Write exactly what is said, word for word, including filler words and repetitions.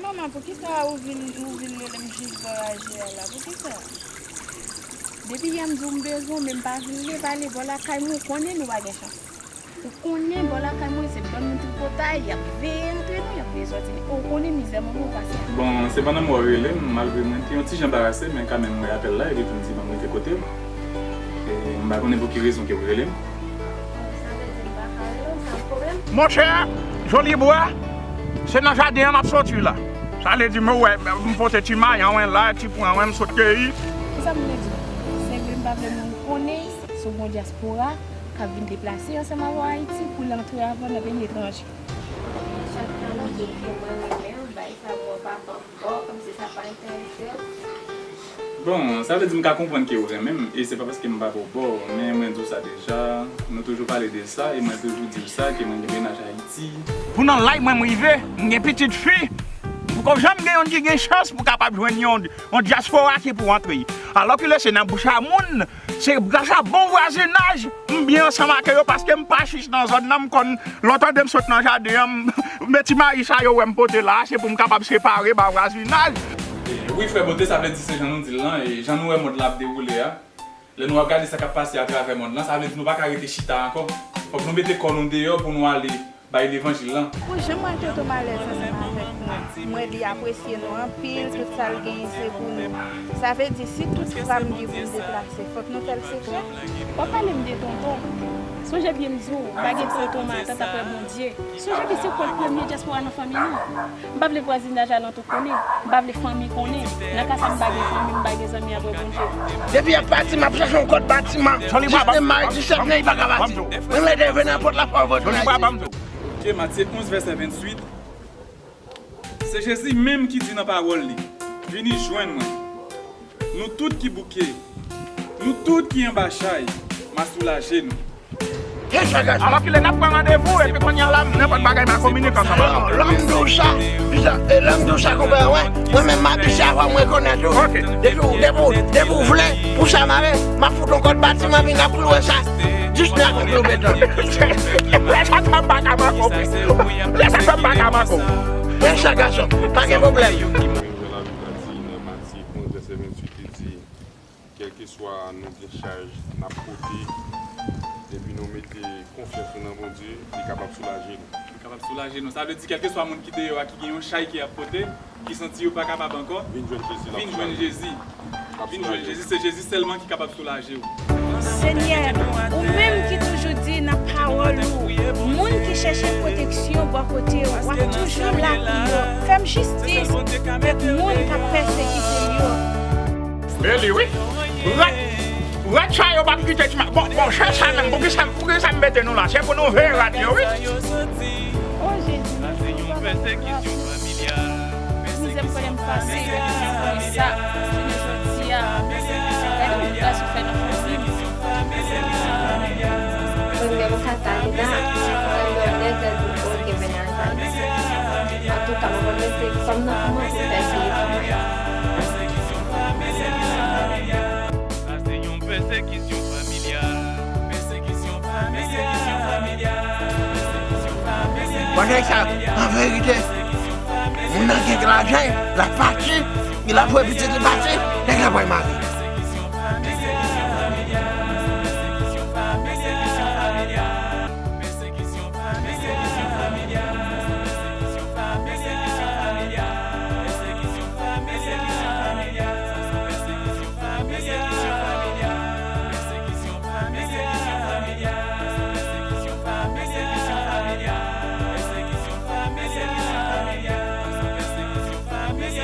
Manman, poukisa ou vin, ou vin rele m jis bò raje a la? Poukisa? Depi yè m di w m bezwen w, men m pa vle pale bò lakay mwen, ou konnen nou pa gen chans. Ou konnen bò lakay mwen se bann moun tripotay, y ap veye antre nou, y ap veye sòti nou. Ou konnen mizè manman w pase. Bon, se pandan m wè w rele m, malgre mwen te yon ti jan anbarase, men kanmenm m wè apèl la, epi tou m di ban m rete kote m. E m pa konnen pou ki rezon ke w rele m. Sa vle di m pa ka rele w, sa pwoblèm? Monchè, Jolibwa, se nan jaden an m ap soti la. Sa vle di m wè, m pote ti mayan wen la, ti pran wen m sot keyi. Kisa m vle di w? Se vre m pa vle moun konnen, se yon dyaspora k ap vin deplase ansanm avè w Ayiti pou l antre avè w nan peyi etranje. Chak tan m di w ke mwen renmen w, bay sa bò pa fanm bò, kòmsi sa pa enterese w. Bon, sa vle di m ka konprann ke w renmen m, e se pa paske m pa ba w bò, men mwen di w sa deja, nou toujou pale de sa, e mwen toujou di w sa, ke mwen gen mennaj Ayiti. Pou nan live mwen m rive, m gen pitit fi, m poko janm gen youn ki gen chans pou kapab jwenn yon, yon dyaspora ki pou antre. Alòkile se nan bouch a moun, se gras a bon vwazinaj, m byen ansanm ak yo paske m pa chich nan zòn nan, m konn lè w tande m sot nan jaden an, m, men ti mayi sa yo wè m pote la, se pou m kapab separe ba vwazinaj. E, wi, frè Bote, sa vle di se jan nou di l lan, e jan nou wè mond la ap dewoule a, lè nou ap gade sa k ap pase atravè mond lan, sa vle di nou pa ka rete chita ankò. Fòk nou mete kò nou deyò pou nou ale bay levanjil lan. Pou jan m wè Toto m alèz ansanm avèk nou, m wè li apresye nou anpil, tout sa l genyen se pou nou. Sa vle di si tout fwa m gen pou m deplase, fòk nou fè l sekrè. W ap pale m de tonton. Sonje byen m di w, m pa gen tonton, matant apre Bondye. Sonje ke se kò l premye dyaspora nan fanmi nou. M pa vle vwazinaj alantou konnen, m pa vle fanmi konnen. Nan ka sa m pa gen fanmi, m pa gen zanmi apre Bondye. Depi y ap pati, m ap chache yon kòd batiman. Jolibwa, jis de may disèt nan, li pa ka pati. Menm lè te vin nan pòt la, fò yo voye l Ayiti. Ok, Matye onz, vèsè ventuit. Se Jezi menm ki di nan pawòl li, vini jwenn mwen. Nou tout ki bouke, nou tout ki anba chay, m a soulaje nou. Alòkile n ap pran randevou, epi kounye a la, nenpòt bagay m a kominike ansanm avè w. Lè m di w sa, lè m di w sa, konpè, wè, mwen menm m abitye avè w, m rekonèt ou. Depi w, depi w, depi w vle, pou sa mare, m ap fout yon kòd batiman, vin ap kloure sa. Jis nan yon klou beton. Lè sa fè m pa ka manke w. Lè sa fè m pa ka manke w. Lè sa gason, pa gen pwoblèm. Kèlkeswa nou gen chaj n ap pote, epi nou mete konfyans nou nan Bondye, li kapab soulaje nou. Li kapab soulaje nou. Sa vle di, kèlkeswa moun ki deyò a, ki gen yon chay ki ap pote, ki santi yo pa kapab ankò, vin jwenn Jezi. Vin jwenn Jezi. Vin jwenn Jezi. Se Jezi sèlman ki kapab soulaje w. Senyè, ou menm ki toujou di nan pawòl ou, moun ki chèche pwoteksyon bò kote w, w ap toujou la pou yo. Fè m jistis avèk moun k ap pèsekite m yo. E li wi. Rèd, rèd sa yo p ap kite ti ma-, bon, bon, chè sa menm, poukisa, poukisa m mete nou la? Se pou nou veye rad yo wi. O Jezi, mizè m konnen m pase, gade sa, jounen jodi a, gade moun gras ou fè nan fanmi m. Mwen menm Katarina, mwen lè nèg la di m, ok, mennaj la. Antouka, mwen konn rete kòm nan kòman pou fè peye pou mwen. Sa se yon pèsekisyon familyal. Pèsekisyon familyal. Pèsekisyon familyal. Bon, nèg sa, an verite, moun nan gen lajan, l ap pati, l ap voye pitit li pati, nèg la pral mare.